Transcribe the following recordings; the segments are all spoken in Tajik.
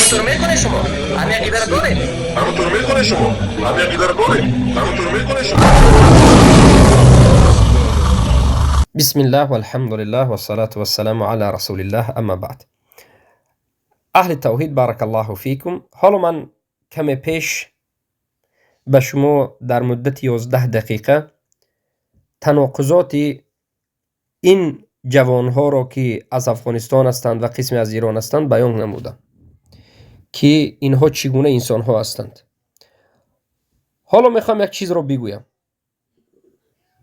Ҳамонтур мекунед шумо? Ҳамин ақидаро доред? Ҳамонтур мекунед шумо? Ҳамин ақидаро доред? Ҳамонтур мекунед шумо? Бисмиллаҳ валҳамдулиллаҳ вассалату вассаламу ала расулиллаҳ, амма баъд. Аҳли тавҳид, баракаллоҳу фикум. Ҳоло ман каме пеш ба шумо дар муддати 11 дақиқа таноқузоти ин ҷавонҳоро, ки аз Афғонистон ҳастанд ва қисме аз Ирон ҳастанд, баён намудам, ки инҳо чӣ гуна инсонҳо ҳастанд. Ҳоло мехоҳам як чизро бигӯям.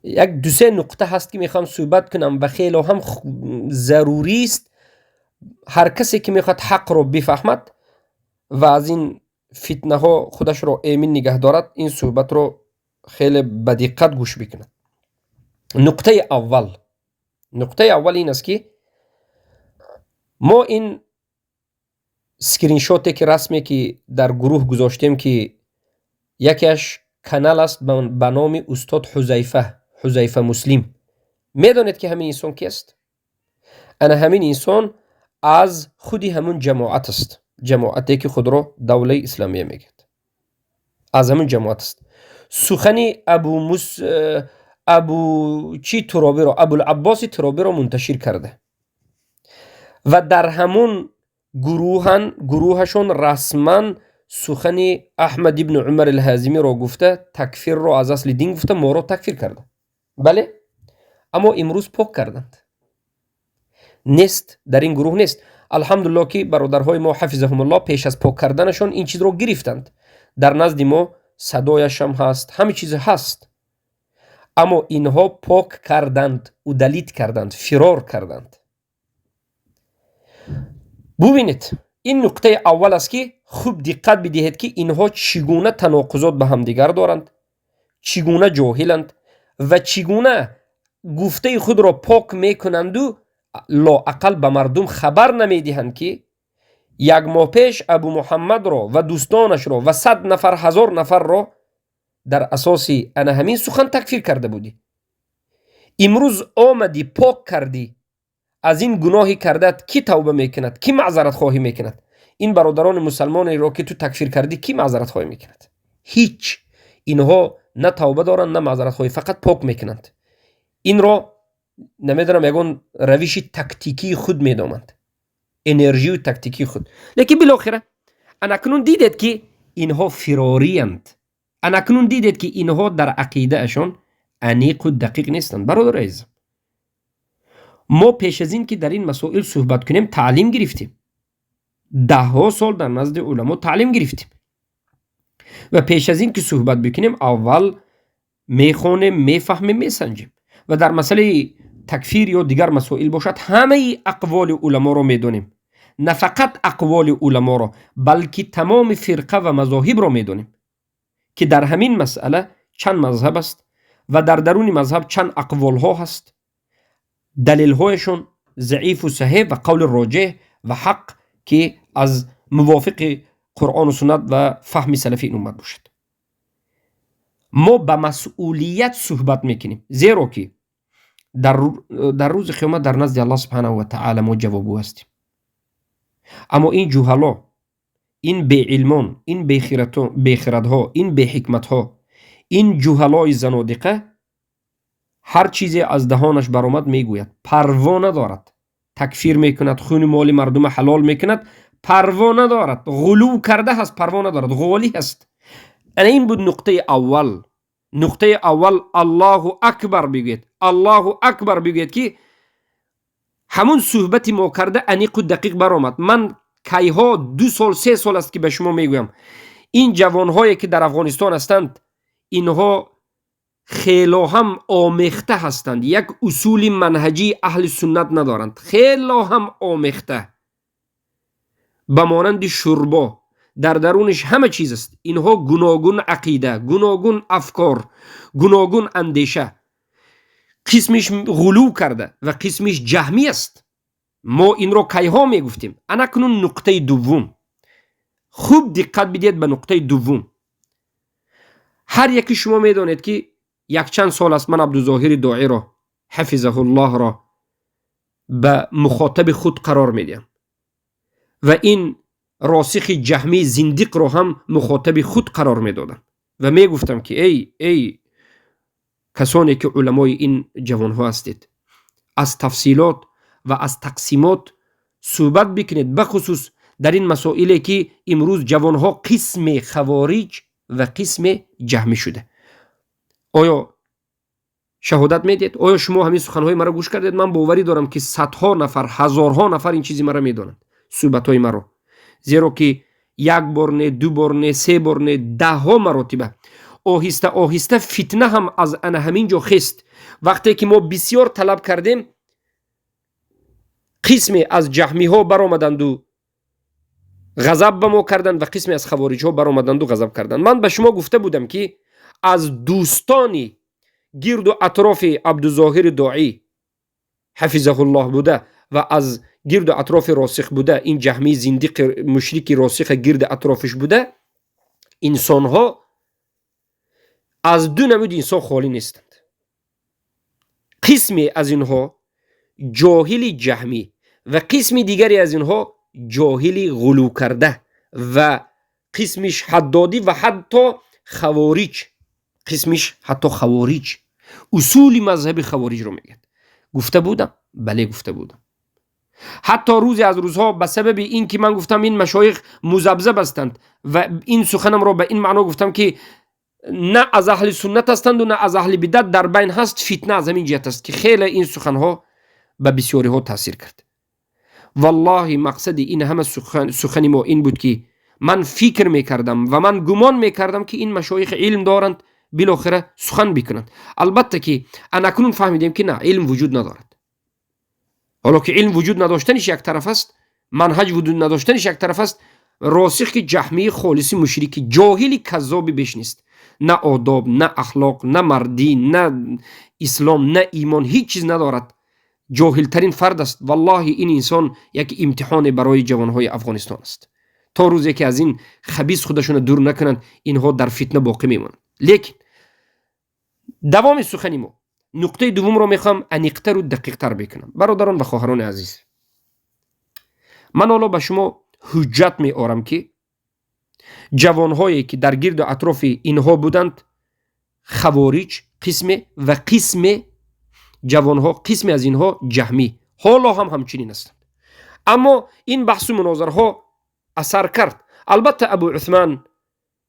Як ду-се нуқта ҳаст, ки мехоҳам суҳбат кунам ва хело ҳам зарурист. Ҳар касе ки мехоҳад ҳақро бифаҳмад ва аз ин фитнаҳо худашро эмин нигаҳ дорад, ин суҳбатро хеле ба диққат гӯш бикунад. Нуқтаи аввал. Нуқтаи аввал ин аст, ки мо ин скриншоте, ки расме, ки дар гурӯҳ гузоштем, ки якеаш канал аст ба номи устод Ҳузайфа, Ҳузайфа Муслим. Медонед, ки ҳамин инсон кист? Ана ҳамин инсон аз худи ҳамун ҷамоат аст, ҷамоате ки худро Давлаи Исламия мегӯяд. Аз ҳамун ҷамоат аст. Сухани Абу Мус, Абу чи Туробиро, Абулаббоси Туробиро мунташир карда ва дар ҳамун гурӯҳан, гурӯҳашон расман сухани Аҳмад ибни Умар алҳазимиро гуфта, такфирро аз асли дин гуфта, моро такфир карда. Бале, аммо имрӯз пок карданд. Нест, дар ин гурӯҳ нест. Алҳамдулиллоҳ, ки бародарҳои мо, ҳафизаҳумуллоҳ, пеш аз пок карданашон ин чизро гирифтанд. Дар назди мо садояшам ҳаст, ҳама чиз ҳаст. Аммо инҳо пок карданд, удалить карданд, фирор карданд. Бубинед, ин нуқтаи аввал аст, ки хуб диққат бидиҳед, ки инҳо чӣ гуна таноқузот ба ҳамдигар доранд, чӣ гуна ҷоҳиланд ва чӣ гуна гуфтаи худро пок мекунанду лоақал ба мардум хабар намедиҳанд, ки як моҳ пеш Абу Муҳаммадро ва дӯстонашро ва 100 нафар, 1000 нафарро дар асоси ана ҳамин сухан такфир карда будӣ. Имрӯз омадӣ, пок кардӣ. Аз ин гуноҳи кардаат кӣ тавба мекунад, кӣ маъзаратхоҳӣ мекунад? Ин бародарони мусалмонеро, ки ту такфир кардӣ, кӣ маъзаратхоҳӣ мекунад? Ҳеҷ. Инҳо на тавба доранд, на маъзаратхоҳӣ, фақат пок мекунанд. Инро намедонам, ягон равиши тактикии худ медонанд, энержию тактикии худ. Лекин билохира анакнун дидед, ки инҳо фирориянд. Анакнун дидед, ки инҳо дар ақидаашон аниқу дақиқ нестанд. Бародари азизам, мо пеш аз ин ки дар ин масоил суҳбат кунем, таълим гирифтем, даҳҳо сол дар назди уламо таълим гирифтем ва пеш аз ин ки суҳбат бикунем, аввал мехонем, мефаҳмем, месанҷем ва дар масъалаи такфир ё дигар масоил бошад, ҳамаи ақволи уламоро медонем. На фақат ақволи уламоро, балки тамоми фирқа ва мазоҳибро медонем, ки дар ҳамин масъала чанд мазҳаб аст ва дар даруни мазҳаб чанд ақволҳо ҳаст, далелҳояшон заифу саҳеҳ ва қавли роҷеҳ ва ҳақ, ки аз мувофиқи Қуръону суннат ва фаҳми салафи ин уммат бошад. Мо ба масъулият суҳбат мекунем, зеро ки дар рӯзи қиёмат дар назди Аллоҳ субҳанаҳу ва таъала мо ҷавобгӯ ҳастем. Аммо ин ҷуҳало, ин беилмон, ин бехирадҳо, ин беҳикматҳо, ин ҷуҳалои занодиқа ҳар чизе аз даҳонаш баромад мегӯяд, парво надорад, такфир мекунад, хуни моли мардума ҳалол мекунад, парво надорад, ғулув карда ҳаст, парво надорад, ғолӣ ҳаст. Ана ин буд нуқтаи аввал. Нуқтаи аввал. Аллоҳу акбар бигӯед, Аллоҳу акбар бигӯед, ки ҳамун суҳбати мо карда аниқу дақиқ баромад. Ман кайҳо, 2 сол, 3 сол аст, ки ба шумо мегӯям, ин ҷавонҳое, ки дар Афғонистон ҳастанд, инҳо хело ҳам омехта ҳастанд, як усули манҳаҷии аҳли суннат надоранд, хело ҳам омехта, ба монанди шӯрбо дар даруниш ҳама чиз аст. Инҳо гуногун ақида, гуногун афкор, гуногун андеша, қисмиш ғулув карда ва қисмиш ҷаҳмӣ аст. Мо инро кайҳо мегуфтем. Анакнун нуқтаи дуввум. Хуб диққат бидиҳед ба нуқтаи дуввум. Ҳар яки шумо медонед, ки якчанд сол аст ман Абдузоҳири Доиро,ҳафизаҳуллоҳро, ба мухотаби худ қарор медиҳам ва ин Росихи ҷаҳмии зиндиқро ҳам мухотаби худ қарор медодам ва мегуфтам, ки эй касоне, ки уламои ин ҷавонҳо ҳастед, аз тафсилот ва аз тақсимот суҳбат бикунед, бахусус дар ин масоиле, ки имрӯз ҷавонҳо қисме хавориҷ ва қисме ҷаҳмӣ шуда. Оё шаҳодат медиҳед? Оё шумо ҳамин суханҳои маро гӯш кардед? Ман боварӣ дорам, ки садҳо нафар, ҳазорҳо нафар ин чизи маро медонанд, суҳбатҳои маро, зеро ки як бор не, ду бор не, се бор не, даҳҳо маротиба. Оҳиста оҳиста фитна ҳам аз ана ҳамин ҷо хест. Вақте ки мо бисёр талаб кардем, қисме аз ҷаҳмиҳо баромаданду ғазаб ба мо карданд ва қисме аз хавориҷҳо баромаданду ғазаб карданд. Ман ба шумо гуфта будам, ки аз дӯстони гирду атрофи Абдузоҳири Доӣ ҳафизаҳуллоҳ буда ва аз гирду атрофи Росих буда, ин ҷаҳмии зиндиқи мушрики Росиха гирди атрофиш буда, инсонҳо аз ду намуди инсон холӣ нестанд: қисме аз инҳо ҷоҳили ҷаҳмӣ ва қисми дигаре аз инҳо ҷоҳили ғулӯкарда ва қисмиш ҳаддодӣ ва ҳатто хавориҷ, қисмиш ҳатто хавориҷ, усули мазҳаби хавориҷро мегӯяд. Гуфта будам, бале, гуфта будам. Ҳатто рӯзе аз рӯзҳо ба сабаби ин ки ман гуфтам, ин машоих музабзаб ҳастанд, ва ин суханамро ба ин маъно гуфтам, ки на аз аҳли суннат ҳастанду, на аз аҳли бидат, дар байн ҳаст. Фитна аз ҳамин ҷиҳат аст, ки хеле ин суханҳо ба бисёриҳо таъсир кард. Валлоҳи, мақсади ин ҳама сухани мо ин буд, ки ман фикр мекардам ва ман гумон мекардам, ки ин машоих илм доранд, билохира сухан бикунанд. Албатта ки анакнун фаҳмидем, ки на, илм вуҷуд надорад. Ҳоло ки илм вуҷуд надоштаниш як тараф аст, манҳаҷ вуҷуд надоштаниш як тараф аст. Росих, ки ҷаҳмии холиси мушрики ҷоҳили каззоби беш нест, на одоб, на ахлоқ, на мардӣ, на ислом, на имон, ҳеҷ чиз надорад, ҷоҳилтарин фард аст. Валлоҳи, ин инсон як имтиҳоне барои ҷавонҳои Афғонистон аст. То рӯзе ки аз ин хабис худашонро дур накунанд, инҳо дар фитна боқӣ мемонанд. Лекин давоми сухани мо, нуқтаи дуввумро мехоҳам аниқтару дақиқтар бикунам. Бародарон ва хоҳарони азиз, ман ҳоло ба шумо ҳуҷҷат меорам, ки ҷавонҳое, ки дар гирду атрофи инҳо буданд, хавориҷ қисме ва қисме ҷавонҳо, қисме аз инҳо ҷаҳмӣ, ҳоло ҳам ҳамчунин ҳастанд. Аммо ин баҳсу мунозараҳо асар кард. Албатта, Абу Усман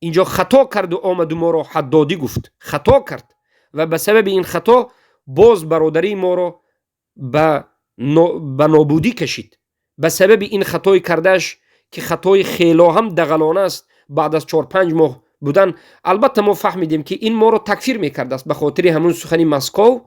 инҷо хато карду омаду моро ҳаддодӣ гуфт, хато кард ва ба сабаби ин хато боз бародарии моро ба нобудӣ кашид. Ба сабаби ин хатои кардааш, ки хатои хело ҳам дағалона аст, баъд аз 4-5 моҳ будан, албатта, мо фаҳмидем, ки ин моро такфир мекардааст. Ба хотири ҳамун сухани Москов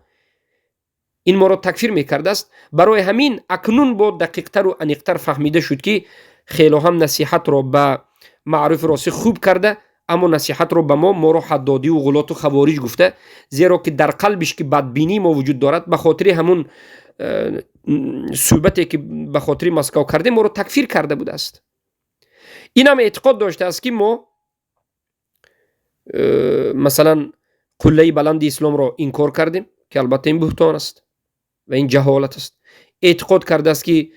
ин моро такфир мекардааст. Барои ҳамин акнун бо дақиқтару аниқтар фаҳмида шуд, ки хело ҳам насиҳатро ба Маъруфи Росих хуб карда, аммо насиҳатро ба мо, моро ҳаддодиву ғулоту хавориҷ гуфта, зеро ки дар қалбиш ки бадбинии мо вуҷуд дорад, ба хотири ҳамун суҳбате, ки ба хотири Москав кардем, моро такфир карда будааст. Инам эътиқод доштааст, ки мо масалан қуллаи баланди исломро инкор кардем, ки албатта ин буҳтон аст ва ин ҷаҳолат аст. Эътиқод кардааст, ки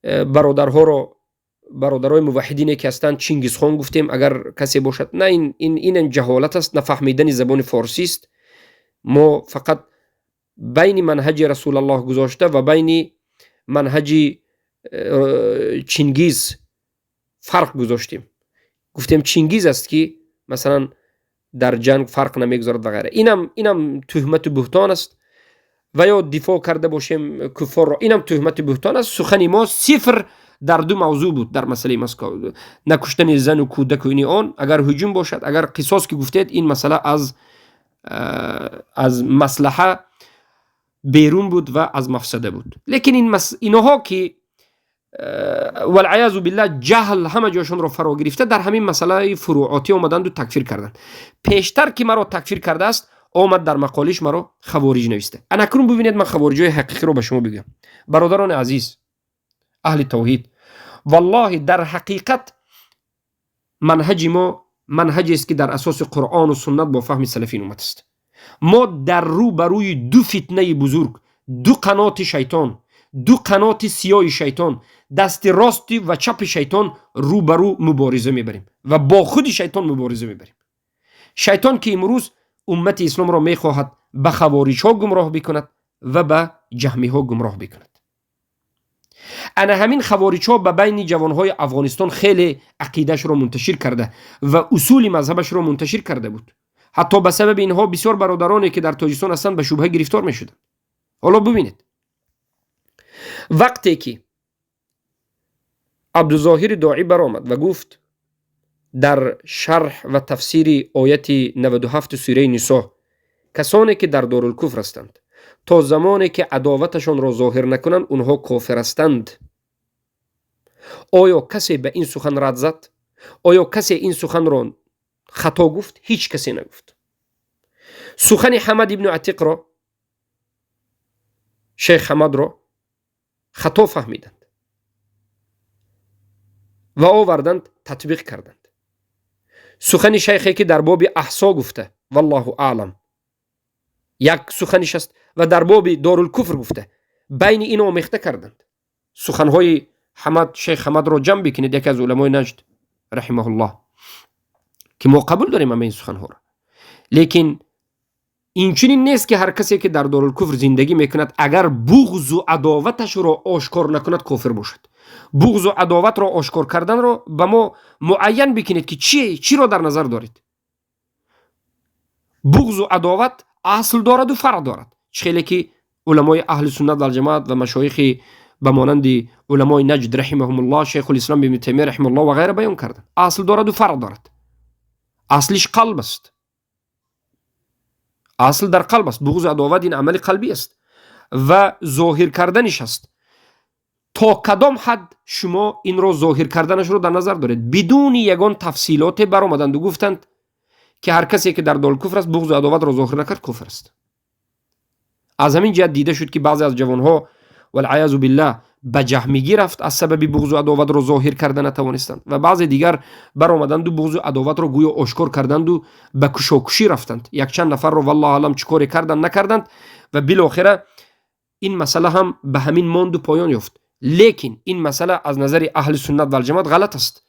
бародарҳоро, бародарои муваҳҳидине, ки ҳастанд, Чингизхон гуфтем, агар касе бошад. На, инам ҷаҳолат аст, нафаҳмидани забони форсист. Мо фақат байни манҳаҷи Расулаллоҳ гузошта ва байни манҳаҷи Чингиз фарқ гузоштем. Гуфтем, Чингиз аст, ки масалан дар ҷанг фарқ намегузорад ва ғайра. Инам тӯҳмату буҳтон аст. Ва ё дифоъ карда бошем куффорро, инам тӯҳмату буҳтон аст. Сухани мо сифр дар ду мавзӯъ буд: дар масъалаи Москва, накуштани зану кӯдаку ини он, агар ҳуҷум бошад, агар қисос ки гуфтед, ин масъала аз маслаҳа берун буд ва аз мафсада буд. Лекин иноҳо, ки валъаязу биллаҳ ҷаҳл ҳама ҷошонро фаро гирифта, дар ҳамин масъалаи фурӯъотӣ омаданду такфир карданд. Пештар ки маро такфир кардааст, омад дар мақолиш маро хавориҷ нависта. Анакнун бубинед, ман хавориҷои ҳақиқиро ба шумо бигӯям. Бародарони азиз, аҳли тавҳид, валлоҳи, дар ҳақиқат манҳаҷи мо манҳаҷест, ки дар асоси Қуръону суннат бо фаҳми салафин омадааст. Мо дар рӯ ба рӯи ду фитнаи бузург, ду қаноти шайтон, Ду қаноти сиёҳи шайтон, дасти рости ва чапи шайтон рӯ ба рӯ мубориза мебарем ва бо худи шайтон мубориза мебарем. Шайтон, ки имрӯз уммати исломро мехоҳад ба хавориҷҳо гумроҳ бикунад ва ба ҷаҳмиҳо гумроҳ бикунад. Ана ҳамин хавориҷҳо ба байни ҷавонҳои Афғонистон хеле ақидаашро мунташир карда ва усули мазҳабашро мунташир карда буд. Ҳатто ба сабаби инҳо бисёр бародароне, ки дар Тоҷикистон ҳастанд, ба шубҳа гирифтор мешуданд. Ҳоло бубинед, вақте ки Абдузоҳири Доӣ баромад ва гуфт дар шарҳ ва тафсири ояти 97 сураи Нисо: касоне ки дар дорулкуфр ҳастанд, то замоне ки адоваташонро зоҳир накунанд, онҳо кофир ҳастанд. Оё касе ба ин сухан рад зад? Оё касе ин суханро хато гуфт? Ҳеҷ касе нагуфт. Сухани Ҳамад ибну Атиқро, шейх Ҳамадро хато фаҳмиданд ва оварданд, татбиқ карданд. Сухани шайхе, ки дар боби Аҳсо гуфта, валлоҳу аълам, як суханиш аст ва дар боби дорулкуфр гуфта, байни ин омехта карданд. Суханҳои Ҳамад, шейх Ҳамадро ҷамъ бикунед, яке аз уламои Наҷд раҳимаҳуллоҳ, ки мо қабул дорем ҳама ин суханҳоро. Лекин инчунин нест, ки ҳар касе ки дар дорулкуфр зиндагӣ мекунад, агар буғзу адоваташро ошкор накунад, кофир бошад. Буғзу адоватро ошкор карданро ба мо муайян бикунед, ки чиро дар назар доред. Буғзу адоват асл дораду фарқ дорад. Чӣ хеле ки уламои аҳли суннат валҷамоат ва машоихи ба монанди уламои Наҷд раҳимаҳумуллоҳ, шайхулислом ибни Таймия раҳимауллоҳ ва ғайра баён карданд, асл дораду фарқ дорад. Аслиш қалб аст, асл дар қалб аст. Буғзу адоват ин амали қалбӣ аст ва зоҳир карданиш аст. То кадом ҳад шумо инро зоҳир карданашро дар назар доред? Бидуни ягон тафсилоте баромаданду гуфтанд, ки ҳар касе ки дар дорулкуфр аст, буғзу адоватро зоҳир накард, кофир аст. Аз ҳамин ҷиҳат дида шуд, ки баъзе аз ҷавонҳо, валъаязу биллаҳ, ба ҷаҳмигӣ рафт аз сабаби буғзу адоватро зоҳир карда натавонистанд ва баъзе дигар баромаданду буғзу адоватро гӯё ошкор карданду ба кушокушӣ рафтанд. Якчанд нафарро, валлоҳу алам, чӣ коре карданд, накарданд ва билохира ин масъала ҳам ба ҳамин монду поён ёфт. Лекин ин масъала аз назари аҳли суннат валҷамоат ғалат аст.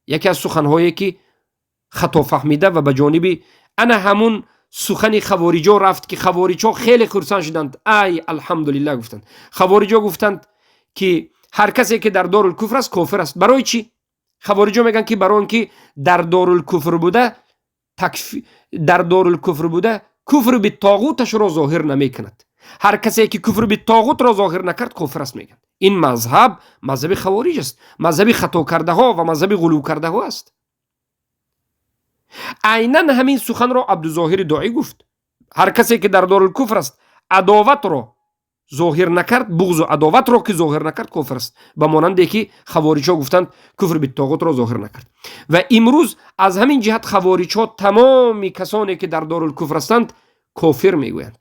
Яке аз суханҳое, ки хато фаҳмида ва ба ҷониби ана ҳамун сухани хавориҷо рафт, ки хавориҷҳо хеле хурсанд шуданд. Ай, алҳамдулиллаҳ, гуфтанд. Хавориҷо гуфтанд, ки ҳар касе ки дар дорулкуфр аст, кофир аст. Барои чӣ? Хавориҷо мегӯянд, ки барои он ки дар дорулкуфр буда, дар дорулкуфр буда, куфр биттоғуташро зоҳир намекунад. Ҳар касе ки куфр биттоғутро зоҳир накард, кофир аст, мегӯянд. Ин мазҳаб мазҳаби хавориҷ аст, мазҳаби хатокардаҳо ва мазҳаби ғулувкардаҳо аст. Айнан ҳамин суханро Абдузоҳири Доӣ гуфт: ҳар касе ки дар дорулкуфр аст, адоватро зоҳир накард, буғзу адоватро ки зоҳир накард, кофир аст, ба монанде ки хавориҷҳо гуфтанд, куфр биттоғутро зоҳир накард. Ва имрӯз аз ҳамин ҷиҳат хавориҷҳо тамоми касоне ки дар дорулкуфр ҳастанд, кофир мегӯянд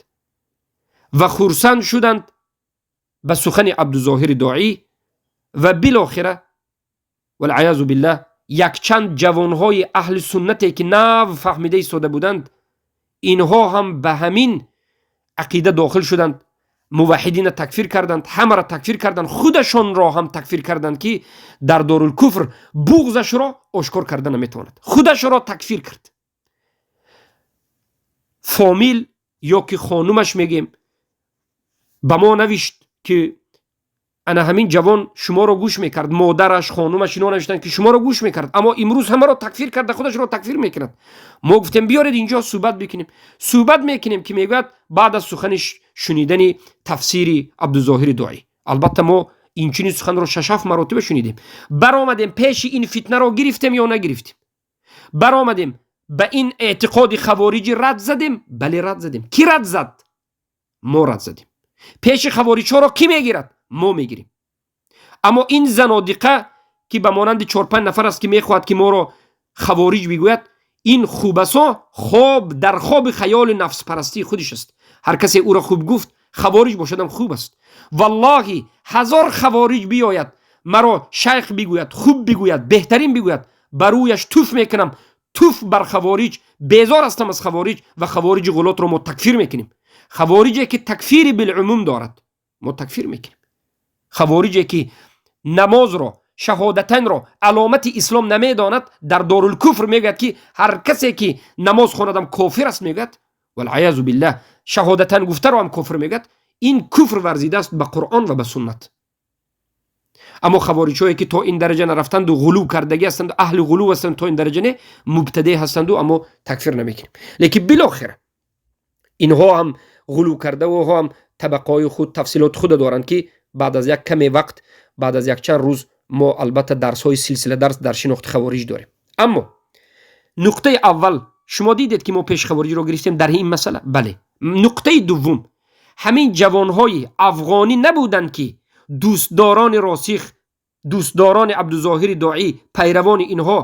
ва хурсанд шуданд ба сухани Абдузоҳири Доӣ. Ва билохира, валъаязу биллаҳ, якчанд ҷавонҳои аҳли суннате, ки нав фаҳмида истода буданд, инҳо ҳам ба ҳамин ақида дохил шуданд, муваҳидина такфир карданд, ҳамаро такфир карданд, худашонро ҳам такфир карданд, ки дар дорулкуфр буғзашро ошкор карда наметавонад. Худашро такфир кард. Фомил ё ки хонумаш мегем, ба мо навишт, ки ана ҳамин ҷавон шуморо гӯш мекард. Модараш, хонумаш, ино навиштанд, ки шуморо гӯш мекард, аммо имрӯз ҳамаро такфир карда, худашро такфир мекунад. Мо гуфтем, биёред инҷо, суҳбат бикунем. Суҳбат мекунем, ки мегӯяд, баъд аз сухани шунидани тафсири Абдузоҳири Доӣ. Албатта, мо инчунин суханро шашҳафт маротиба шунидем. Баромадем, пеши ин фитнаро гирифтем ё нагирифтем? Баромадем, ба ин эътиқоди хавориҷӣ рад задем? Бале, рад задем. Кӣ рад зад? Мо рад задем. Пеши хавориҷҳоро кӣ мегирад? Мо мегирем. Аммо ин занодиқа, ки ба монанди чор-панҷ нафар аст, ки мехоҳад, ки моро хавориҷ бигӯяд, ин хубасо хоб дар хоби хаёли нафспарастии худиш аст. Ҳар касе ӯро хуб гуфт, хавориҷ бошадам, хуб аст. Валлоҳи, ҳазор хавориҷ биёяд, маро шайх бигӯяд, хуб бигӯяд, беҳтарин бигӯяд, ба рӯяш туф мекунам. Туф бар хавориҷ! Безор ҳастам аз хавориҷ ва хавориҷи ғулотро мо такфир мекунем. Хавориҷе ки такфири билумум дорад, мо такфир мекунем. Хавориҷе ки намозро, шаҳодатанро аломати ислом намедонад, дар дорулкуфр мегӯяд, ки ҳар касе ки намоз хонадам, кофир аст мегӯяд. Валъаязу биллаҳ, шаҳодатан гуфтаро ҳам кофир мегӯяд. Ин куфр варзидааст ба Қуръон ва ба суннат. Аммо хавориҷҳое ки то ин дараҷа нарафтанду ғулув кардагӣ ҳастанд, аҳли ғулув ҳастанд, то ин дараҷа не, мубтадеъ ҳастанду, аммо такфир намекунем. Лекин билохира инҳо ҳам ғулув кардаву ҳам табақаҳои худ, тафсилоти худа доранд, ки баъд аз як каме вақт, баъд аз якчанд рӯз мо албатта дарсҳои силсила дарс дар шинохти хавориҷ дорем. Аммо нуқтаи аввал, шумо дидед, ки мо пеши хавориҷро гирифтем дар ин масъала. Бале, нуқтаи дуввум: ҳамин ҷавонҳои афғонӣ набуданд, ки дӯстдорони Росих, дӯстдорони Абдузоҳири Доӣ, пайравони инҳо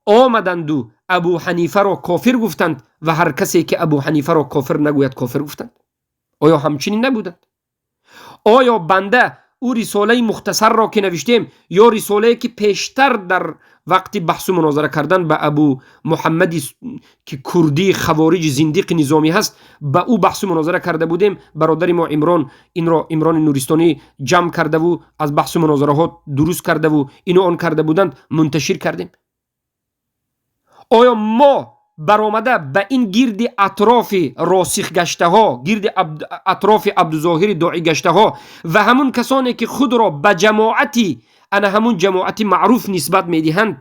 омаданду Абу Ҳанифаро кофир гуфтанд ва ҳар касе ки Абу Ҳанифаро кофир нагӯяд, кофир гуфтанд? Оё ҳамчунин набуданд? Оё банда ӯ рисолаи мухтасарро ки навиштем ё рисолае ки пештар дар вақти баҳсу мунозара кардан ба Абу Муҳаммади, ки курдии хавориҷи зиндиқи низомӣ ҳаст, ба ӯ баҳсу мунозара карда будем, бародари мо Имрон инро, Имрони Нуристонӣ, ҷамъ кардаву аз баҳсу мунозараҳо дуруст кардаву ину он карда буданд, мунташир кардем. Оё мо баромада ба ин гирди атрофи Росих гаштаҳо, гирди атрофи Абдузоҳири Доӣ гаштаҳо ва ҳамун касоне ки худро ба ҷамоати, ана ҳамун ҷамоати маъруф нисбат медиҳанд,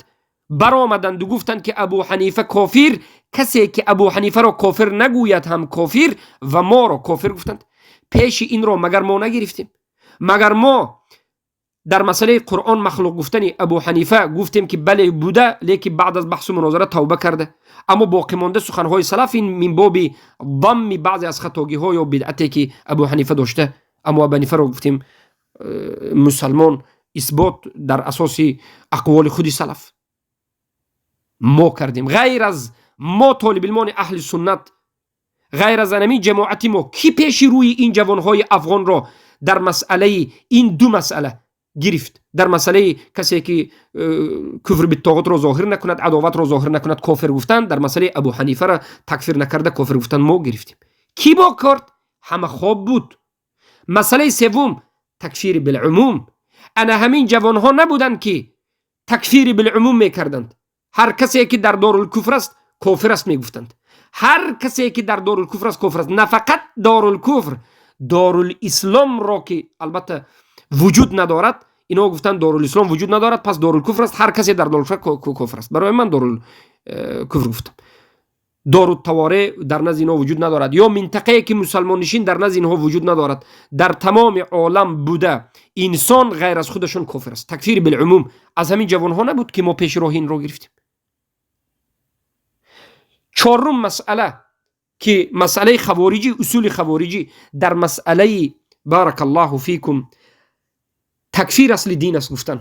баромаданду гуфтанд, ки Абу Ҳанифа кофир, касе ки Абу Ҳанифаро кофир нагӯяд ҳам кофир, ва моро кофир гуфтанд, пеши инро магар мо нагирифтем? Магар мо дар масъалаи Қуръон махлуқ гуфтани Абу Ҳанифа гуфтем, ки бале, буда, лекин баъд аз баҳсу мунозара тавба карда, аммо боқимонда суханҳои салаф ин мин боби дамми баъзе аз хатогиҳо ё бидъате ки Абу Ҳанифа дошта, аммо Абу Ҳанифаро гуфтем мусалмон, исбот дар асоси ақволи худи салаф мо кардем. Ғайр аз мо, толибилмони аҳли суннат, ғайр аз анамин ҷамоати мо, кӣ пеши рӯи ин ҷавонҳои афғонро дар масъалаи ин ду масъала гирифт? Дар масъалаи касе ки куфр биттоғутро зоҳир накунад, адоватро зоҳир накунад, кофир гуфтан, дар масъалаи Абу Ҳанифара такфир накарда кофир гуфтан мо гирифтем. Кӣ бо кард? Ҳама хоб буд. Масъалаи севум, такфири билумум. Ана ҳамин ҷавонҳо набуданд, ки такфири билумум мекарданд? Ҳар касе ки дар дорулкуфр аст, кофир аст мегуфтанд. Ҳар касе ки дар дорулкуфр аст, кофир аст. На фақат дорулкуфр, дорулисломро, ки албатта вуҷуд надорад. Ино гуфтанд, дорулислом вуҷуд надорад, пас дорулкуфр аст, ҳар касе дар дорулкуфр кофир аст. Барои ман дорулкуфр гуфтам. Дорутаворе дар назди инҳо вуҷуд надорад ё минтақае ки мусалмоннишин дар назди инҳо вуҷуд надорад. Дар тамоми олам буда инсон ғайр аз худашон кофир аст. Такфири билумум аз ҳамин ҷавонҳо набуд, ки мо пеши роҳи инро гирифтем? Чорум масъала, ки масъалаи хавориҷӣ, усули хавориҷӣ дар масъалаи, баракаллоҳу фикум, такфир асли дин аст гуфтан,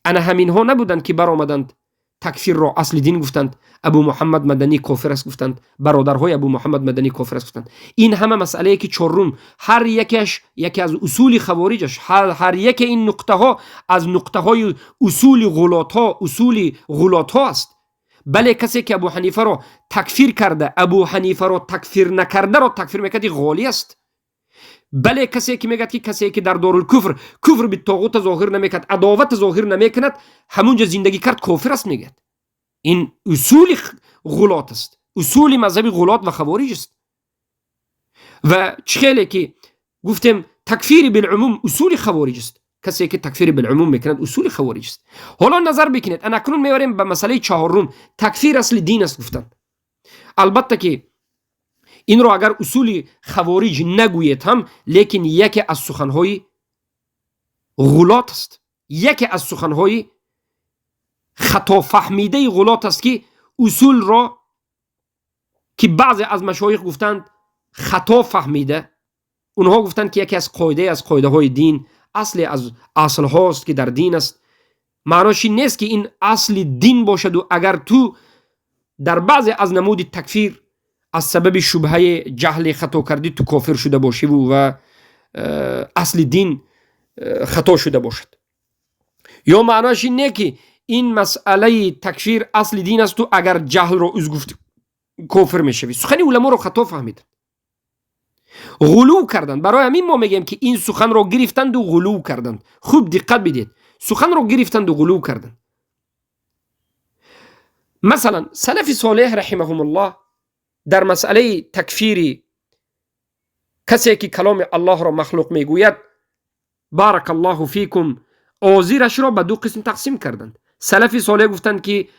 ана ҳаминҳо набуданд, ки баромаданд, такфирро асли дин гуфтанд, Абу Муҳаммад Маданӣ кофир аст гуфтанд, бародарҳои Абу Муҳаммад Маданӣ кофир аст гуфтанд? Ин ҳама масъалае ки чорум, ҳар якеаш яке аз усули хавориҷаш, ҳар яке ин нуқтаҳо аз нуқтаҳои усули ғулотҳо, усули ғулотҳо аст. Бале, касе ки Абу Ҳанифаро такфир карда, Абу Ҳанифаро такфир накардаро такфир мекард, ғолӣ аст. Бале, касе ки мегӯяд, ки касе ки дар дорулкуфр куфр биттоғута зоҳир намекард, адовата зоҳир намекунад, ҳамунҷа зиндагӣ кард, кофир аст мегӯяд. Ин усули ғулот аст, усули мазҳаби ғулот ва хавориҷ аст. Ва чӣ хеле ки гуфтем, такфири билумум усули хавориҷ аст. Касе ки такфири билумум мекунад, усули хавориҷ аст. Ҳоло назар бикунед, анакнун меорем ба масъалаи чаҳорум, такфир асли дин аст гуфтан. Албатта ки инро агар усули хавориҷ нагӯед ҳам, лекин яке аз суханҳои ғулот аст, яке аз суханҳои хатофаҳмидаи ғулот аст, ки усулро, ки баъзе аз машоих гуфтанд, хато фаҳмида. Онҳо гуфтанд, ки яке аз қоидае аз қоидаҳои дин, асле аз аслҳост, ки дар дин аст. Маънош ин нест, ки ин асли дин бошаду агар ту дар баъзе аз намуди такфир аз сабаби шубҳаи ҷаҳли хато кардӣ, ту кофир шуда бошиву ва асли дин хато шуда бошад. Ё маъноаш ин не, ки ин масъалаи такфир асли дин асту агар ҷаҳлро уз гуфт, кофир мешавӣ. Сухани уламоро хато фаҳмиданд. Ғулув карданд. Барои ҳамин мо мегӯем, ки ин суханро гирифтанду ғулув карданд. Хуб диққат бидиҳед, суханро гирифтанду ғулув карданд. Масалан, салафи солеҳ раҳимаҳумуллоҳ дар масъалаи такфири касе, ки каломи Аллоҳро махлуқ мегӯяд, баракаллоҳу фикум, озирашро ба ду қисм тақсим карданд. Салафи солеҳ гуфтанд, ки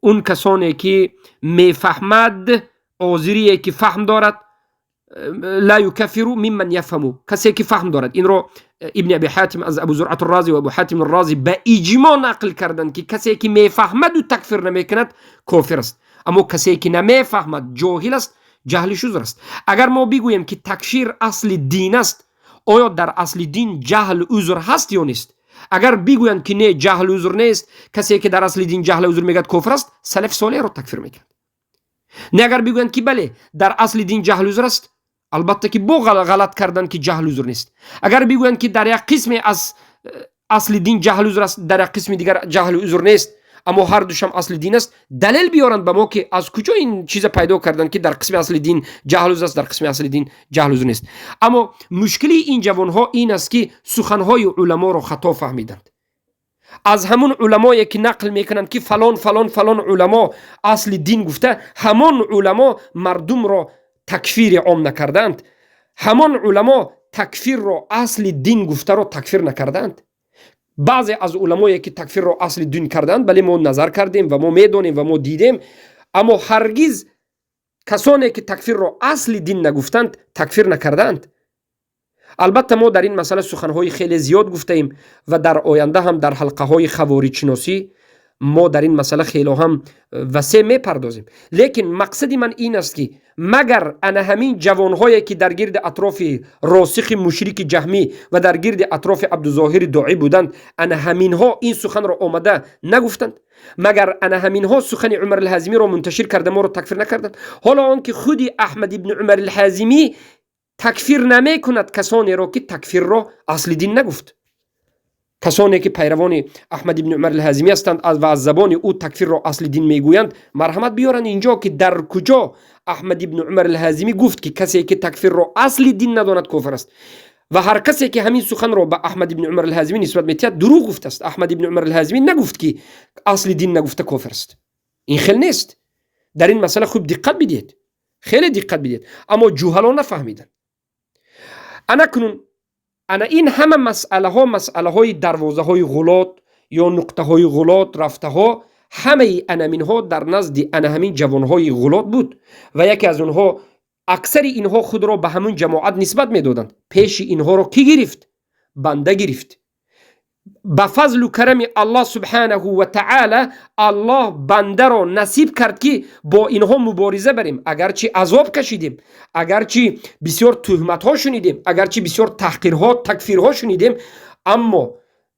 он касоне ки мефаҳмад, озирие ки фаҳм дорад, ла юкаффиру мимман яфҳаму, касе ки фаҳм дорад. Инро Ибни Аби Ҳатим аз Абу Зуръат Розӣ ва Абу Ҳатим Розӣ ба иҷмо нақл карданд, ки касе ки мефаҳмаду такфир намекунад, кофир аст, аммо касе ки намефаҳмад, ҷоҳил аст, ҷаҳлиш узр аст. Агар мо бигӯем, ки такфир асли дин аст, оё дар асли дин ҷаҳл узр ҳаст ё нест? Агар бигӯянд, ки не, ҷаҳл узр нест, касе ки дар асли дин ҷаҳл узр мегӯяд, кофир аст, салафи солеҳро такфир мекунад. Не, агар бигӯянд, ки бале, дар асли дин ҷаҳл узр аст, албатта ки бо ғалат карданд, ки ҷаҳл узр нест. Агар бигӯянд, ки дар як қисме аз асли дин ҷаҳл узр аст, дар як қисми дигар ҷаҳл узр нест, аммо ҳар душам асли дин аст, далел биёранд ба мо, ки аз куҷо ин чиза пайдо карданд, ки дар қисми асли дин ҷаҳл узр аст, дар қисми асли дин ҷаҳл узр нест. Аммо мушкилии ин ҷавонҳо ин аст, ки суханҳои уламоро хато фаҳмиданд. Аз ҳамун уламое ки нақл мекунанд, ки фалон, фалон, фалон уламо асли дин гуфта, ҳамон уламо мардумро такфири ом накардаанд, ҳамон уламо такфирро асли дин гуфтаро такфир накардаанд. Баъзе аз уламое ки такфирро асли дин кардаанд, бале, мо назар кардем ва мо медонем ва мо дидем, аммо ҳаргиз касоне ки такфирро асли дин нагуфтанд, такфир накардаанд. Албатта, мо дар ин масъала суханҳои хеле зиёд гуфтаем ва дар оянда ҳам дар ҳалқаҳои хавориҷшиносӣ мо дар ин масъала хело ҳам васеъ мепардозем. Лекин мақсади ман ин аст, ки магар ана ҳамин ҷавонҳое, ки дар гирди атрофи Росихи мушрики ҷаҳмӣ ва дар гирди атрофи Абдузоҳири Доӣ буданд, ана ҳаминҳо ин суханро омада нагуфтанд? Магар ана ҳаминҳо сухани Умар Алҳазимиро мунташир карда, моро такфир накарданд? Ҳоло он ки худи Аҳмад ибни Умар Алҳазимӣ такфир намекунад касонеро, ки такфирро асли дин нагуфт. Касоне ки пайравони Аҳмад ибни Умар Алҳазимӣ ҳастанд ва аз забони ӯ такфирро асли дин мегӯянд, марҳамат, биёранд инҷо, ки дар куҷо Аҳмад ибни Умар Алҳазимӣ гуфт, ки касе ки такфирро асли дин надонад, кофир аст. Ва ҳар касе ки ҳамин суханро ба Аҳмад ибни Умар Алҳазимӣ нисбат метиҳад, дурӯғ гуфтааст. Аҳмад ибни Умар Алҳазимӣ нагуфт, ки асли дин нагуфта кофир аст. Ин хел нест. Дар ин масъала хуб диққат бидиҳед, хеле диққат бидиҳед. Аммо ҷуҳало нафаҳмиданд. Ана кунун ана ин ҳама масъалаҳо, масъалаҳои дарвозаҳои ғулот ё нуқтаҳои ғулот рафтаҳо, ҳамаи анаминҳо дар назди ана ҳамин ҷавонҳои ғулот буд ва яке аз онҳо, аксари инҳо худро ба ҳамун ҷамоат нисбат медоданд. Пеши инҳоро кӣ гирифт? Банда гирифт. Ба фазлу карами Аллоҳ субҳанаҳу ва таъала, Аллоҳ бандаро насиб кард, ки бо инҳо мубориза барем. Агарчи азоб кашидем, агарчи бисёр тӯҳматҳо шунидем, агарчи бисёр таҳқирҳо, такфирҳо шунидем, аммо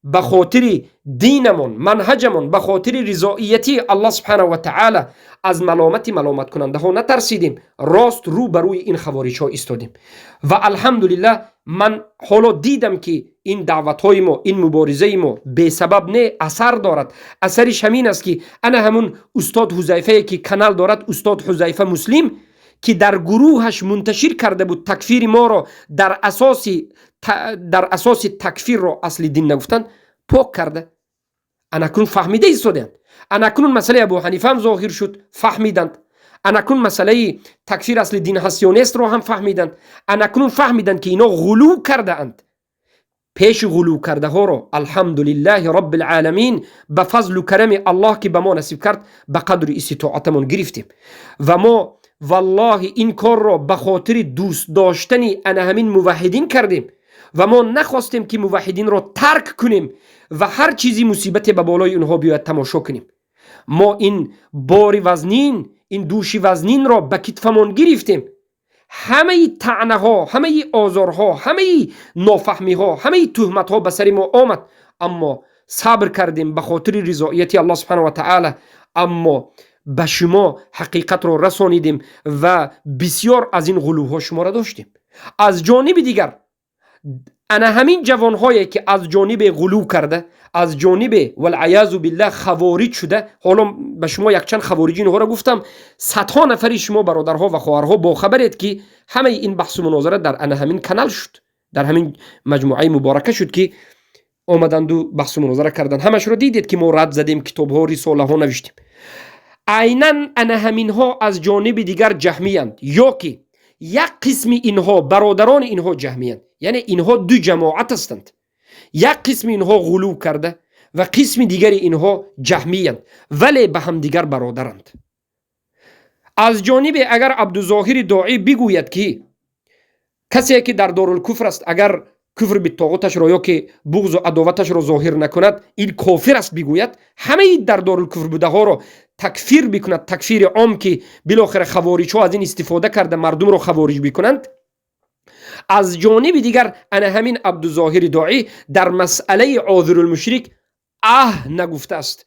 ба хотири динамон, манҳаҷамон, ба хотири ризоияти Аллоҳ субҳанаҳу ва таъала аз маломати маломаткунандаҳо натарсидем, рост рӯ ба рӯи ин хавориҷҳо истодем. Ва алҳамдулиллаҳ, ман ҳоло дидам, ки ин даъватҳои мо, ин муборизаи мо бесабаб не, асар дорад. Асариш ҳамин аст, ки ана ҳамун устод Ҳузайфае, ки канал дорад, устод Ҳузайфа Муслим, ки дар гурӯҳаш мунташир карда буд такфири моро дар асоси такфирро асли дин нагуфтан, пок карда. Анакнун фаҳмида истодаанд. Анакнун масъалаи Абу Ҳанифаам зоҳир шуд, фаҳмиданд. Анакнун масъалаи такфир асли дин ҳаст ё нестро ҳам фаҳмиданд. Анакнун фаҳмиданд, ки ино ғулув кардаанд. Пеши ғулув кардаҳоро, алҳамдулиллаҳи роббил оламин, ба фазлу карами Аллоҳ, ки ба мо насиб кард, ба қадри иститоатамон гирифтем. Ва мо валлоҳи ин корро ба хотири дӯст доштани ана ҳамин муваҳҳидин кардем ва мо нахостем, ки муваҳҳидинро тарк кунем ва ҳар чизи мусибате ба болои онҳо биёяд, тамошо кунем. Мо ин бори вазнин, ин дӯши вазнинро ба китфамон гирифтем. Ҳамаи таънаҳо, ҳамаи озорҳо, ҳамаи нофаҳмиҳо, ҳамаи тӯҳматҳо ба сари мо омад, аммо сабр кардем ба хотири ризоияти Аллоҳ субҳана ва таъала. Аммо ба шумо ҳақиқатро расонидем ва бисёр аз ин ғулувҳо шуморо доштем. Аз ҷониби дигар, Ана ҳамин ҷавонҳое, ки аз ҷониби ғулув карда, аз ҷониби, валъаязу биллаҳ, хавориҷ шуда. Ҳоло ба шумо якчанд хавориҷи инҳоро гуфтам. Садҳо нафари шумо, бародарҳо ва хоҳарҳо, бохабаред, ки ҳамаи ин баҳсу мунозара дар ана ҳамин канал шуд, дар ҳамин маҷмӯаи муборака шуд, ки омаданду баҳсу мунозара карданд. Ҳамашро дидед, ки мо рад задем, китобҳо, рисолаҳо навиштем. Айнан ана ҳаминҳо аз ҷониби дигар ҷаҳмиянд ё ки як қисми инҳо, бародарони инҳо ҷаҳмиянд. Яъне инҳо ду ҷамоат ҳастанд: як қисми инҳо ғулув карда ва қисми дигари инҳо ҷаҳмиянд, вале ба ҳамдигар бародаранд. Аз ҷонибе, агар Абдузоҳири Доӣ бигӯяд, ки касе ки дар дорулкуфр аст, агар куфр биттоғуташро ё ки буғзу адоваташро зоҳир накунад, ин кофир аст бигӯяд, ҳамаи дар дорулкуфр будаҳоро такфир бикунад, такфири ом, ки билохира хавориҷҳо аз ин истифода карда, мардумро хавориҷ бикунанд. Аз ҷониби дигар, ана ҳамин Абдузоҳири Доӣ дар масъалаи озирулмушрик аҳ нагуфтааст,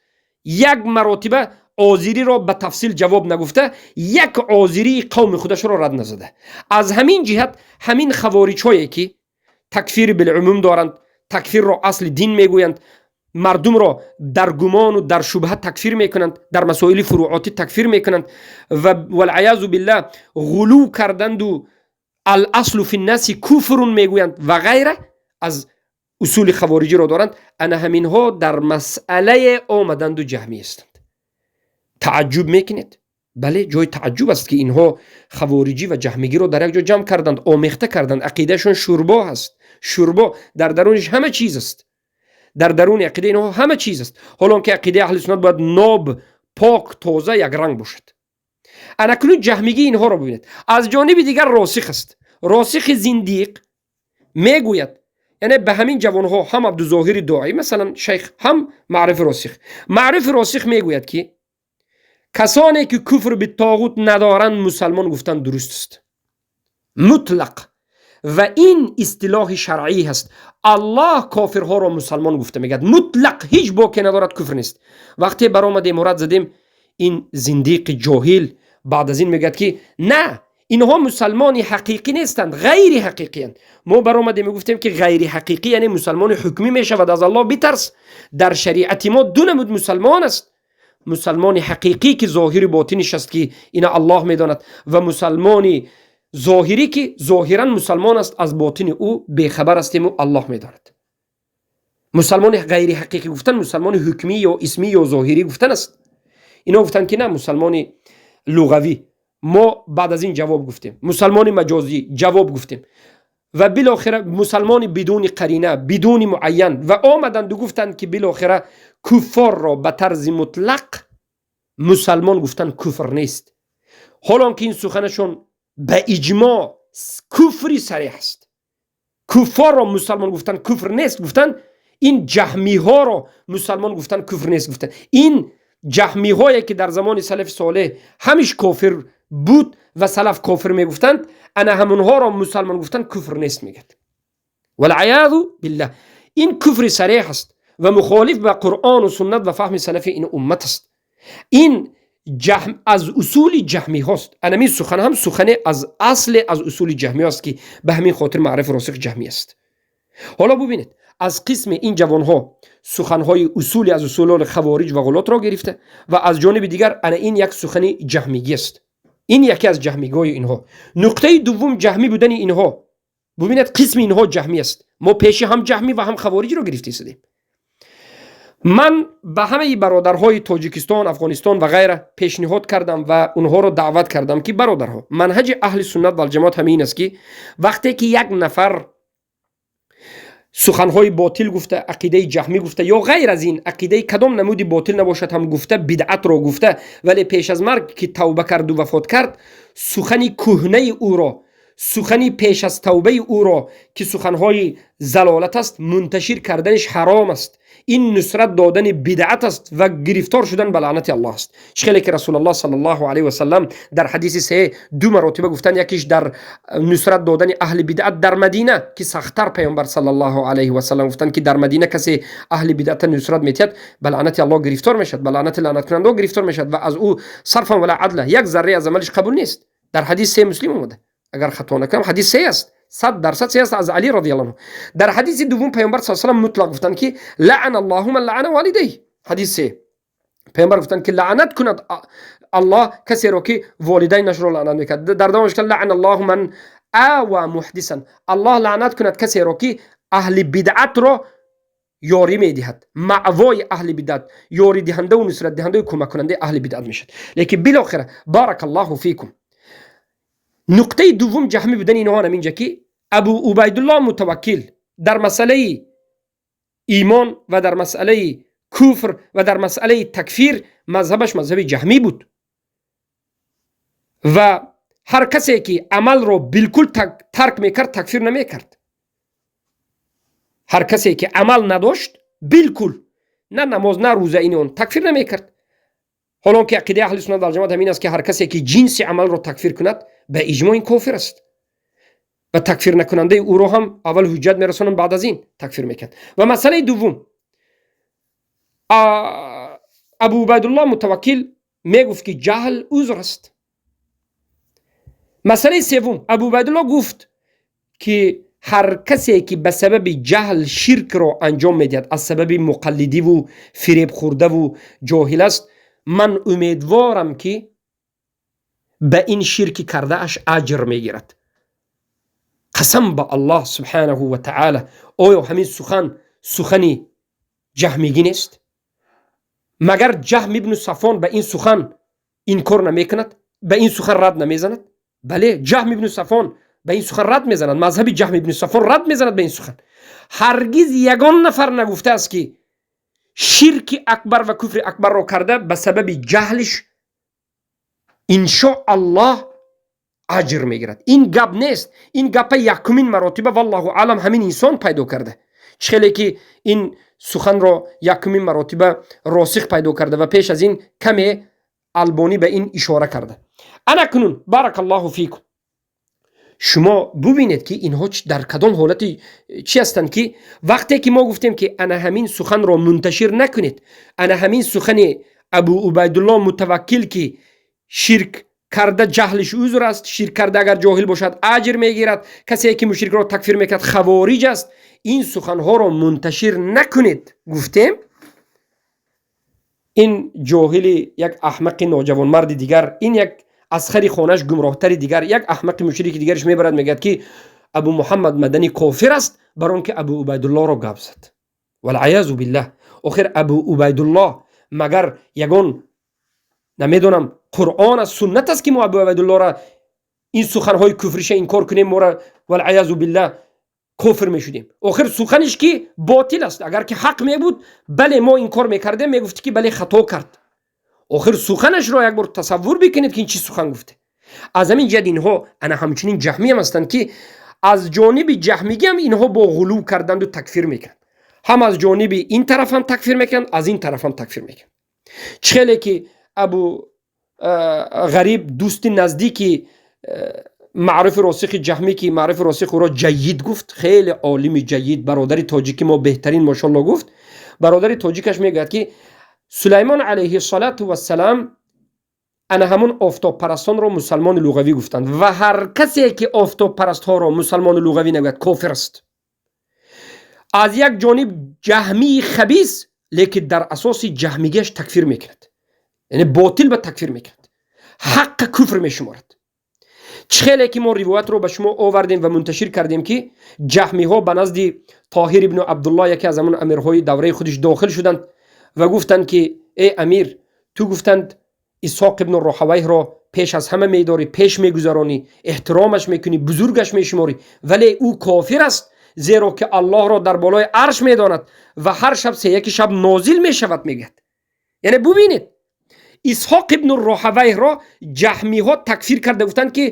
як маротиба озириро ба тафсил ҷавоб нагуфта, як озирии қавми худашро рад назада. Аз ҳамин ҷиҳат ҳамин хавориҷҳое, ки такфири билумум доранд, такфирро асли дин мегӯянд, мардумро дар гумону дар шубҳа такфир мекунанд, дар масоили фурӯотӣ такфир мекунанд ва, валъаязу биллаҳ, ғулув карданду аласлу фи ннаси куфрун мегӯянд ва ғайра аз усули хавориҷиро доранд, ана ҳаминҳо дар масъалае омаданду ҷаҳмӣ ҳастанд. Тааҷҷуб мекунед? Бале, ҷои тааҷҷуб аст, ки инҳо хавориҷӣ ва ҷаҳмигиро дар як ҷо ҷамъ карданд, омехта карданд. Ақидаашон шӯрбо ҳаст, шӯрбо, дар даруниш ҳама чиз аст. Дар даруни ақидаи инҳо ҳама чиз аст, ҳоло ки ақидаи аҳли суннат бояд ноб, пок, тоза, якранг бошад. Анакнун ҷаҳмигии инҳоро бибинед. Аз ҷониби дигар Росих аст. Росихи зиндиқ мегӯяд, яъне ба ҳамин ҷавонҳо, ҳам Абдузоҳири Доӣ, масалан, шайх, ҳам Маърифи Росих. Маърифи Росих мегӯяд, ки касоне ки куфр битоғут надоранд, мусалмон гуфтан дуруст аст мутлақ ва ин истилоҳи шаръӣ ҳаст. Аллоҳ кофирҳоро мусалмон гуфта мегӯяд мутлақ, ҳеҷ боке надорад, куфр нест. Вақте баромадем, рад задем, ин зиндиқи ҷоҳил баъд аз ин мегӯяд, ки на, инҳо мусалмони ҳақиқӣ нестанд, ғайри ҳақиқиянд. Мо баромадем, гуфтем, ки ғайри ҳақиқӣ яъне мусалмони ҳукмӣ мешавад. Аз Аллоҳ битарс. Дар шариати мо ду намуд мусалмон аст: мусалмони ҳақиқӣ, ки зоҳири ботиниш аст, ки ина Аллоҳ медонад, ва мусалмони зоҳирӣ, ки зоҳиран мусалмон аст, аз ботини ӯ бехабар ҳастему Аллоҳ медонад. Мусалмони ғайри ҳақиқӣ гуфтан мусалмони ҳукмӣ ё исмӣ ё зоҳирӣ гуфтан аст. Ино гуфтанд, ки на, мусалмони луғавӣ. Мо баъд аз ин ҷавоб гуфтем, мусалмони маҷозӣ ҷавоб гуфтем ва билохира мусалмони бидуни қарина, бидуни муайян. Ва омаданду гуфтанд, ки билохира куффорро ба тарзи мутлақ мусалмон гуфтан куфр нест, ҳолон ки ин суханашон ба иҷмоъ куфри сареҳ аст. Куффорро мусалмон гуфтан куфр нест гуфтан, ин ҷаҳмиҳоро мусалмон гуфтан куфр нест гуфтан, ин ҷаҳмиҳое, ки дар замони салафи солеҳ ҳамиш кофир буд ва салаф кофир мегуфтанд, ана ҳамонҳоро мусалмон гуфтан куфр нест мегӯяд. Валъаязу биллаҳ, ин куфри сареҳ аст ва мухолиф ба Қуръону суннат ва фаҳми салафи ин уммат аст. Ин аз усули ҷаҳмиҳост. Анамин сухан ҳам сухане аз асле аз усули ҷаҳмиҳост, ки ба ҳамин хотир Маърифи Росих ҷаҳмӣ аст. Ҳоло бубинед, аз қисми ин ҷавонҳо суханҳои усули аз усулони хавориҷ ва ғулотро гирифта ва аз ҷониби дигар ана ин як сухани ҷаҳмигӣ аст. Ин яке аз ҷаҳмигоҳи инҳо. Нуқтаи дуввум, ҷаҳмӣ будани инҳо. Бубинед, қисми инҳо ҷаҳмӣ аст. Мо пеши ҳам ҷаҳмӣ ва ҳам хавориҷро гирифта истодем. Ман ба ҳамаи бародарҳои Тоҷикистон, Афғонистон ва ғайра пешниҳод кардам ва онҳоро даъват кардам, ки бародарҳо, манҳаҷи аҳли суннат валҷамоат ҳамин аст, ки вақте ки як нафар суханҳои ботил гуфта, ақидаи ҷаҳмӣ гуфта ё ғайр аз ин ақидаи кадом намуди ботил набошад ҳам гуфта, бидъатро гуфта, вале пеш аз марг ки тавба карду вафот кард, сухани кӯҳнаи ӯро, сухани пеш аз тавбаи ӯро, ки суханҳои залолат аст, мунташир карданиш ҳаром аст. Ин нусрат додани бидъат аст ва гирифтор шудан ба лаънати Аллоҳ аст. Чӣ хеле ки Расулаллоҳ саллаллоҳу алайҳи васаллам дар ҳадиси саҳеҳ ду маротиба гуфтанд, якиш дар нусрат додани аҳли бидъат дар Мадина, ки сахттар Паёмбар саллаллоҳу алайҳи васаллам гуфтанд, ки дар Мадина касе аҳли бидъата нусрат метиҳад, ба лаънати Аллоҳ гирифтор мешавад, ба лаънати лаънаткунандаҳо гирифтор мешавад ва аз ӯ сарфан вала адла, як зарре аз амалиш қабул нест. Дар ҳадис се Муслим омада, агар хато накунам, ҳадис се аст. 100% саҳеҳ аст аз Алӣ رضي الله عنه. Дар ҳадиси дуввум Паёмбар صلى الله мутлақ гуфтанд, ки لعن الله من لعن والديه. Ҳадиси се, Паёмбар гуфтанд, ки лаънат кунад Аллоҳ касеро, ки волидайнашро лаънат мекард. Дар давомаш гуфтанд: لعن الله من آوى محدثا. Аллоҳ лаънат кунад касеро, ки аҳли бидъатро ёрӣ медиҳад, маъвои аҳли бидъат, ёридиҳандаву нусратдиҳандаву кӯмаккунандаи аҳли бидъат мешавад. Лекин билохира, بارك الله فيكم, нуқтаи дуввум ҷаҳмӣ будани инҳо ҳаминҷа, ки Абу Убайдулло Мутаваккил дар масъалаи имон ва дар масъалаи куфр ва дар масъалаи такфир мазҳабаш мазҳаби ҷаҳмӣ буд ва ҳар касе ки амалро билкул тарк мекард, такфир намекард. Ҳар касе ки амал надошт билкул, на намоз, на рӯза, ин он, такфир намекард. Ҳолон ки ақидаи аҳли суннат валҷамоат ҳамин аст, ки ҳар касе ки ҷинси амалро такфир кунад, ба иҷмоъ ин кофир аст ва такфир накунандаи ӯро ҳам аввал ҳуҷҷат мерасонанд, баъд аз ин такфир мекунад. Ва масъалаи дуввум, Абу Убайдулло Мутаваккил мегуфт, ки ҷаҳл узр аст. Масъалаи севум, Абу Убайдулло гуфт, ки ҳар касе ки ба сабаби ҷаҳл ширкро анҷом медиҳад, аз сабаби муқаллидиву фиребхӯрдаву ҷоҳил аст, ман умедворам, ки ба ин ширки кардааш аҷр мегирад. Қасам ба Аллоҳ سبحانه وتعالى, оё ҳамин сухан сухани ҷаҳмигӣ нест? Магар Ҷаҳм ибну Сафон ба ин сухан инкор намекунад, ба ин сухан рад намезанад? Бале, Ҷаҳм ибну Сафон ба ин сухан рад мезанад. Мазҳаби Ҷаҳм ибну Сафон рад мезанад ба ин сухан. Ҳаргиз ягон нафар нагуфтааст, ки ширки акбар ва куфри акбарро карда, ба сабаби ҷаҳлиш иншоаллоҳ аҷр мегирад. Ин гап нест. Ин гапа якумин маротиба, والله أعلم, ҳамин инсон пайдо карда. Чӣ хеле ки ин суханро якумин маротиба Росих пайдо карда ва пеш аз ин каме Албонӣ ба ин ишора карда. Анакунун, بارك الله فيكم, шумо бубинед, ки инҳо дар кадом ҳолати чӣ ҳастанд, ки вақте ки мо гуфтем, ки ана ҳамин суханро мунташир накунед, ана ҳамин сухани Абу Убайдулло Мутаваккил, ки ширк карда ҷаҳлиш узр аст, ширк карда агар ҷоҳил бошад, аҷр мегирад, касе ки мушрикро такфир мекард, хавориҷ аст, ин суханҳоро мунташир накунед гуфтем, ин ҷоҳили як аҳмақи ноҷавонмарди дигар, ин як аз хари хонаш гумроҳтари дигар, як аҳмақи мушрики дигараш мебарад, мегӯяд, ки Абу Муҳаммад Маданӣ кофир аст, бар он ки Абу Убайдуллоро гап зад. والعياذ بالله. Охир Абу Убайдулло магар ягон, намедонам, Қуръон аст, суннат аст, ки мо Абу Убайдуллоро ин суханҳои куфриша инкор кунем, мора, والعياذ بالله, кофир мешудем? Охир суханиш ки ботил аст. Агар ки ҳақ мебуд, бале, мо инкор мекардем, мегуфтӣ, ки бале, хато кард. Охир суханашро як бор тасаввур бикунед, ки ин чӣ сухан гуфте. Аз ҳамин ҷиҳат инҳо ана ҳамчунин ҷаҳмиам ҳастанд, ки аз ҷониби ҷаҳмигиам инҳо бо ғулув карданду такфир мекунанд. Ҳам аз ҷониби ин тарафам такфир мекунанд, аз ин тарафам такфир мекунанд. Чӣ хеле ки Абу Ғариб, дӯсти наздики Маъруфи Росихи ҷаҳмӣ, ки Маъруфи Росих ӯро ҷайид гуфт, хеле олими ҷайид, бародари тоҷики мо беҳтарин, мошалло, гуфт, бародари тоҷикаш мегӯяд, ки Сулаймон عليه الصلاة والسلام ана ҳамун офтобпарастонро мусалмони луғавӣ гуфтанд ва ҳар касе ки офтобпарастҳоро мусалмони луғавӣ нагӯяд, кофир аст. Аз як ҷониб ҷаҳмии хабис, лекин дар асоси ҷаҳмигиаш такфир мекунад, яъне ботил ба такфир мекунад, ҳаққа куфр мешуморад. Чӣ хеле ки мо ривоятро ба шумо овардем ва мунташир кардем, ки ҷаҳмиҳо ба назди Тоҳир ибну Абдуллоҳ, яке аз ҳамун амирҳои давраи худиш, дохил шуданд ва гуфтанд, ки э амир, ту, гуфтанд, Исҳоқ ибну Роҳавайҳро пеш аз ҳама медорӣ, пеш мегузаронӣ, эҳтиромаш мекунӣ, бузургаш мешуморӣ, вале ӯ кофир аст, зеро ки Аллоҳро дар болои арш медонад ва ҳар шаб сеяки шаб нозил мешавад, мегӯяд. Яъне бубинед, Исҳоқ ибну Роҳавайҳро ҷаҳмиҳо такфир карда гуфтанд, ки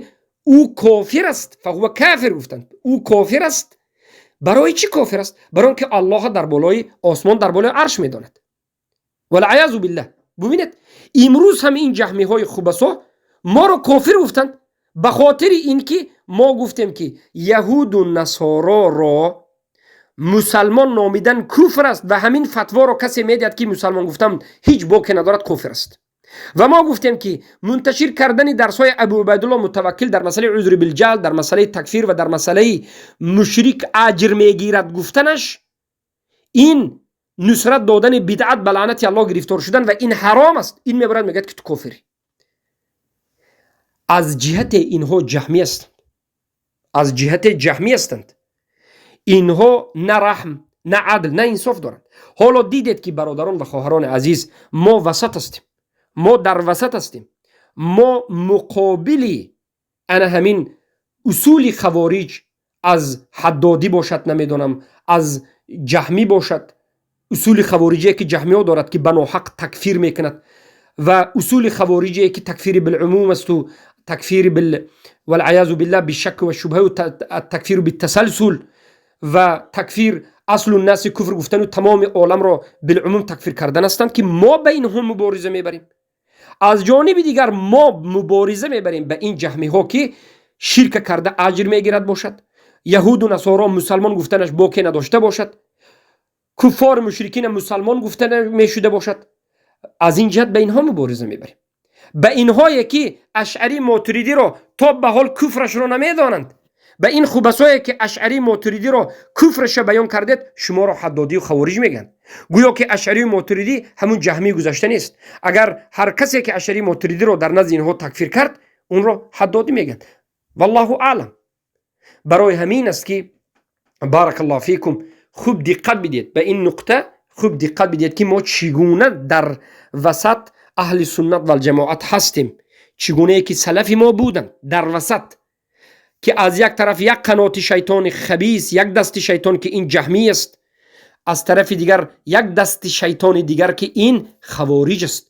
ӯ кофир аст. فهو كافر, гуфтанд, ӯ кофир аст. Барои чӣ кофир аст? Барои он ки Аллоҳа дар болои осмон, дар болои арш медонад. والعياذ بالله. Бубинед, имрӯз ҳам ин ҷаҳмиҳои хубасо моро кофир гуфтанд, ба хотири ин ки мо гуфтем, ки яҳуду насороро мусалмон номидан куфр аст ва ҳамин фатворо касе медиҳад, ки мусалмон гуфтан ҳеҷ боке надорад, кофир аст. Ва мо гуфтем, ки мунташир кардани дарсҳои Абу Убайдулло Мутаваккил дар масъалаи узри билҷаҳл, дар масъалаи такфир ва дар масъалаи мушрик аҷр мегирад гуфтанаш, ин нусрат додани бидъат, ба лаънати Аллоҳ гирифтор шудан ва ин ҳаром аст. Ин мебарад, мегӯяд, ки ту кофирӣ. Аз ҷиҳате инҳо ҷаҳмӣ ҳастанд, аз ҷиҳате ҷаҳмӣ ҳастанд. Инҳо на раҳм, на адл, на инсоф доранд. Ҳоло дидед, ки, бародарон ва хоҳарони азиз, мо васат ҳастем, мо дар васат ҳастем. Мо муқобили ана ҳамин усули хавориҷ, аз ҳаддодӣ бошад, намедонам, аз ҷаҳмӣ бошад, усули хавориҷие, ки ҷаҳмиҳо дорад, ки ба ноҳақ такфир мекунад, ва усули хавориҷие, ки такфири билумум асту такфири бил, валъаязу билла, бишак ва шубҳаю такфиру битасалсул ва такфир аслу наси куфр гуфтану тамоми оламро билумум такфир кардан ҳастанд, ки мо ба инҳо мубориза мебарем. Аз ҷониби дигар мо мубориза мебарем ба ин ҷаҳмиҳо, ки ширка карда аҷр мегирад бошад, яҳуду насоро мусалмон гуфтанаш боке надошта бошад, куффори мушрикина мусалмон гуфта мешуда бошад. Аз ин ҷиҳат ба инҳо мубориза мебарем, ба инҳое, ки Ашъарӣ, Мотуридиро то ба ҳол куфрашро намедонанд. Ба ин хубасое, ки Ашъарӣ, Мотуридиро куфраша баён кардед, шуморо ҳаддодию хавориҷ мегӯянд. Гӯё ки Ашъарию Мотуридӣ ҳамун ҷаҳмии гузашта нест. Агар ҳар касе, ки Ашъарӣ, Мотуридиро дар назди инҳо такфир кард, унро ҳаддодӣ мегӯянд. Валлоҳу аълам. Барои ҳамин аст, ки, баракаллоҳу фикум, хуб диққат бидиҳед ба ин нуқта, хуб диққат бидиҳед, ки мо чӣ гуна дар васат аҳли суннат валҷамоат ҳастем, чӣ гунае ки салафи мо буданд дар васат, ки аз як тараф як қаноти шайтони хабис, як дасти шайтон, ки ин ҷаҳмӣ аст, аз тарафи дигар як дасти шайтони дигар, ки ин хавориҷ аст.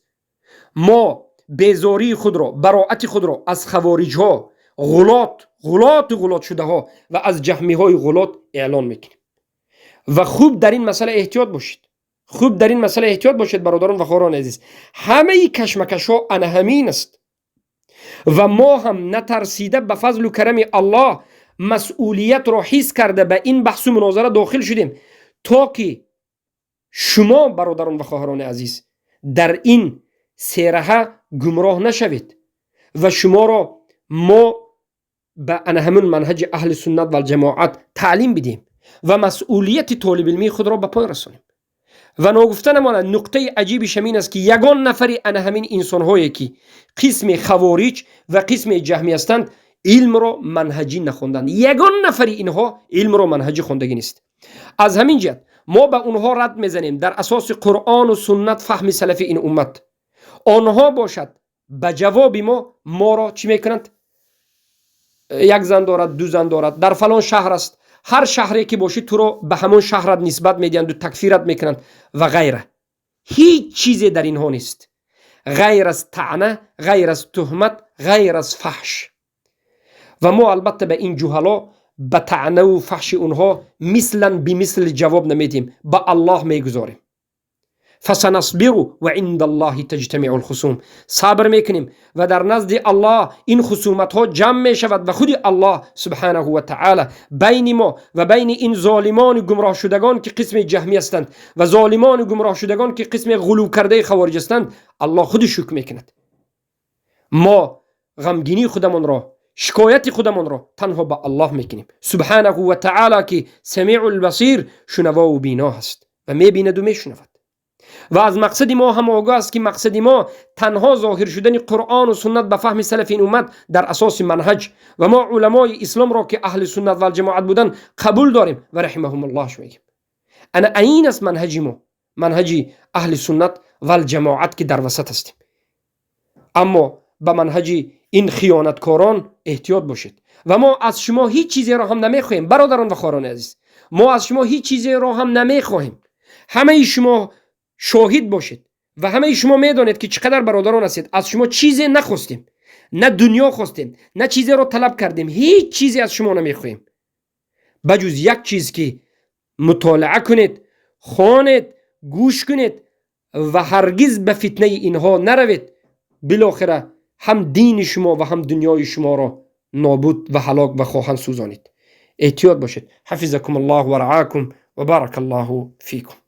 Мо безории худро, бароати худро аз хавориҷҳо, ғулот, ғулоту ғулотшудаҳо ва аз ҷаҳмиҳои ғулот эълон мекунем. Ва хуб дар ин масъала эҳтиёт бошед, хуб дар ин масъала эҳтиёт бошед, бародарон ва хоҳарони азиз. Ҳамаи кашмакашҳо ана ҳамин аст. Ва мо ҳам натарсида, ба фазлу карами Аллоҳ, масъулиятро ҳис карда, ба ин баҳсу мунозара дохил шудем, то ки шумо, бародарон ва хоҳарони азиз, дар ин сераҳа гумроҳ нашавед ва шуморо мо ба ана ҳамун манҳаҷи аҳли суннат валҷамоат таълим бидиҳем ва масъулияти толибилмии худро ба пой расонем. Ва ногуфта намонад, нуқтаи аҷибиш ҳамин аст, ки ягон нафари ана ҳамин инсонҳое, ки қисми хавориҷ ва қисми ҷаҳмӣ ҳастанд, илмро манҳаҷӣ нахонданд. Ягон нафари инҳо илмро манҳаҷӣ хондагӣ нест. Аз ҳамин ҷиҳат мо ба онҳо рад мезанем дар асоси Қуръону суннат, фаҳми салафи ин уммат. Онҳо бошад, ба ҷавоби мо моро чӣ мекунанд? Як зан дорад, ду зан дорад, дар фалон шаҳр аст, ҳар шаҳре ки бошӣ, туро ба ҳамон шаҳрат нисбат медиҳанду такфират мекунанд ва ғайра. Ҳеҷ чизе дар инҳо нест ғайр аз таъна, ғайр аз туҳмат, ғайр аз фаҳш. Ва мо албатта ба ин ҷуҳало, ба таънаву фаҳши онҳо мислан бимисл ҷавоб намедиҳем, ба Аллоҳ мегузорем. Фасанасбиру ва инда Аллоҳи таҷтамиу лхусум. Сабр мекунем ва дар назди Аллоҳ ин хусуматҳо ҷамъ мешавад ва худи Аллоҳ субҳанаҳу ва таъала байни мо ва байни ин золимони гумроҳшудагон, ки қисми ҷаҳмӣ ҳастанд, ва золимони гумроҳшудагон, ки қисми ғулув кардаи хавориҷ ҳастанд, Аллоҳ худиш ҳукм мекунад. Мо ғамгинии худамонро, шикояти худамонро танҳо ба Аллоҳ мекунем субҳанаҳу ва таъала, ки самиу лбасир, шунавову бино ҳаст ва мебинаду мешунавад ва аз мақсади мо ҳам огоҳ аст, ки мақсади мо танҳо зоҳир шудани Қуръону суннат ба фаҳми салафи ин уммат дар асоси манҳаҷ. Ва мо уламои исломро, ки аҳли суннат валҷамоат буданд, қабул дорем ва раҳимаҳумуллоҳ мегӯем. Ана айн аст манҳаҷи мо, манҳаҷи аҳли суннат валҷамоат, ки дар васат ҳастем. Аммо ба манҳаҷи ин хиёнаткорон эҳтиёт бошед. Ва мо аз шумо ҳеҷ чизеро ҳам намехоҳем, бародарон ва хоҳарони азиз, мо аз шумо ҳеҷ чизеро ҳам намехоҳем. Ҳамаи шумо шоҳид бошед ва ҳамаи шумо медонед, ки чӣ қадар бародарон ҳастед. Аз шумо чизе нахостем, на дунё хостем, на чизеро талаб кардем. Ҳеҷ чизе аз шумо намехоҳем ба ҷуз як чиз, ки мутолиа кунед, хонед, гӯш кунед ва ҳаргиз ба фитнаи инҳо наравед. Билохира ҳам дини шумо ва ҳам дунёи шуморо нобуд ва ҳалок ва хоҳанд сӯзонид. Эҳтиёт бошед. Ҳафизакум Аллоҳ ва раакум ва барака Аллоҳу фикум.